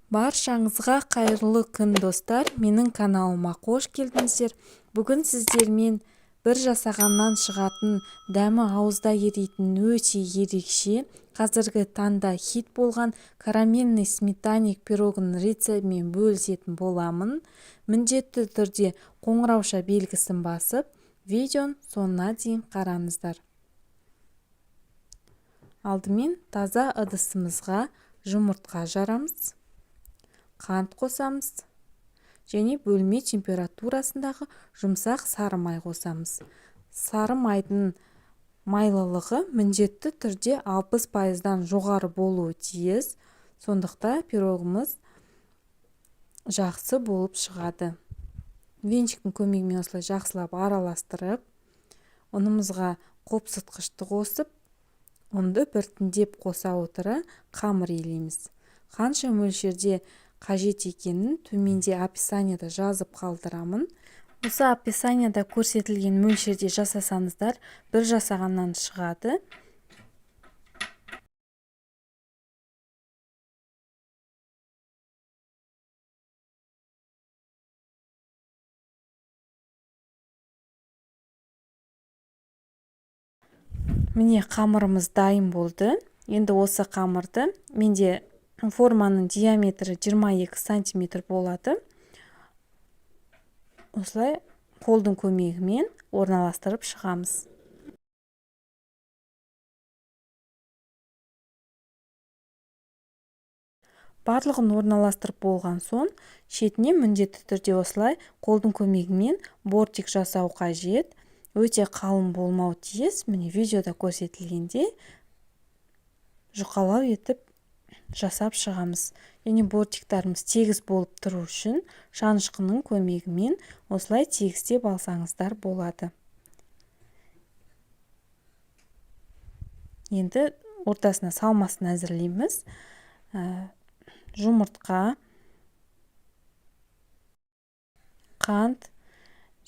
Баршаңызға қайырлы күн, достар! Менің каналыма қош келдіңіздер. Бүгін сіздермен бір жасағаннан шығатын, дәмі ауызда еритін, өте ерекше, қазіргі таңда хит болған карамельный сметанник пирогының рецептімен бөлісетін боламын. Міндетті түрде қоңырауша белгісін басып, видеоның соңына дейін қараңыздар. Алдымен таза ыдысымызға жұмыртқа жарамыз, қант қосамыз және бөлме температурасындағы жұмсақ сары май қосамыз. Сары майдың майлылығы міндетті түрде 60%-дан жоғары болуы тиіс, сондықтан пирогымыз жақсы болып шығады. Венчиктің көмегімен осылай жақсылап араластырып, ұнымызға қопсытқышты қосып, ұнды біртіндеп қоса отыра қамыр илейміз. Қанша мөлшерде қажет екенін төменде описанияда жазып қалдырамын. Осы описанияда көрсетілген мөлшерде жасасаңыздар, бір жасағаннан шығады. Міне, қамырымыз дайын болды. Енді осы қамырды, менде форманың диаметрі 22 сантиметр болады, осылай қолдың көмегімен орналастырып шығамыз. Барлығын орналастырып болған соң, шетіне міндетті түрде осылай қолдың көмегімен бортик жасау қажет. Өте қалың болмау тиіс. Міне, видеода көрсетілгендей жұқалау етіп жасап шығамыз. Және бортиктарымыз тегіс болып тұру үшін шанышқының көмегімен осылай тегістеп алсаңыздар болады. Енді ортасына салмасын әзірлейміз. Жұмыртқа, қант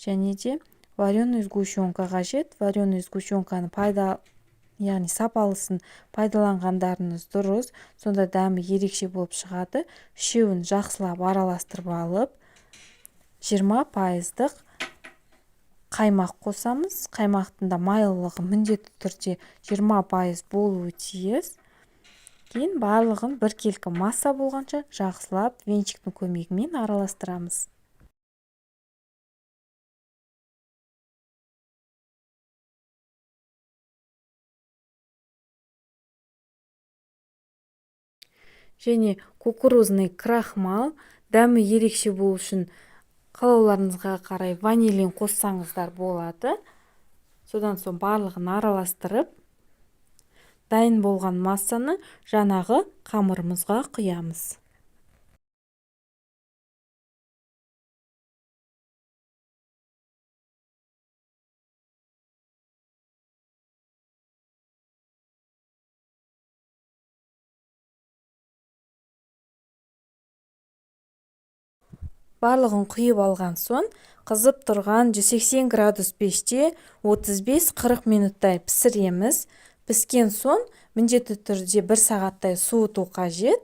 және де вареный сгущенка қажет. Вареный сгущенканы яғни сапалысын пайдаланғандарыңыз дұрыс, сонда дәмі ерекше болып шығады. Үшеуін жақсылап араластырып алып, 20%-дық қаймақ қосамыз. Қаймақтың да майлылығы міндетті түрде 20% болуы тиіс. Кейін барлығын біркелкі масса болғанша жақсылап венчиктің көмегімен араластырамыз. Және кукурузный крахмал, дәмі ерекше болу үшін қалауларыңызға қарай ванилин қоссаңыздар болады. Содан соң барлығын араластырып, дайын болған массаны жаңағы қамырымызға құямыз. Барлығын құйып алған соң, қызып тұрған 180 градус пеште 35-40 минуттай пісіреміз. Піскен соң міндетті түрде бір сағаттай суыту қажет.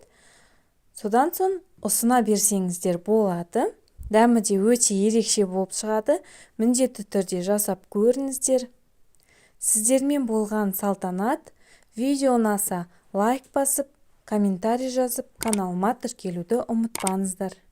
Содан соң ұсына берсеңіздер болады. Дәмі де өте ерекше болып шығады. Міндетті түрде жасап көріңіздер. Сіздермен болған Салтанат. Видео ұнаса, лайк басып, комментарий жазып, каналыма тіркелуді ұмытпаңыздар.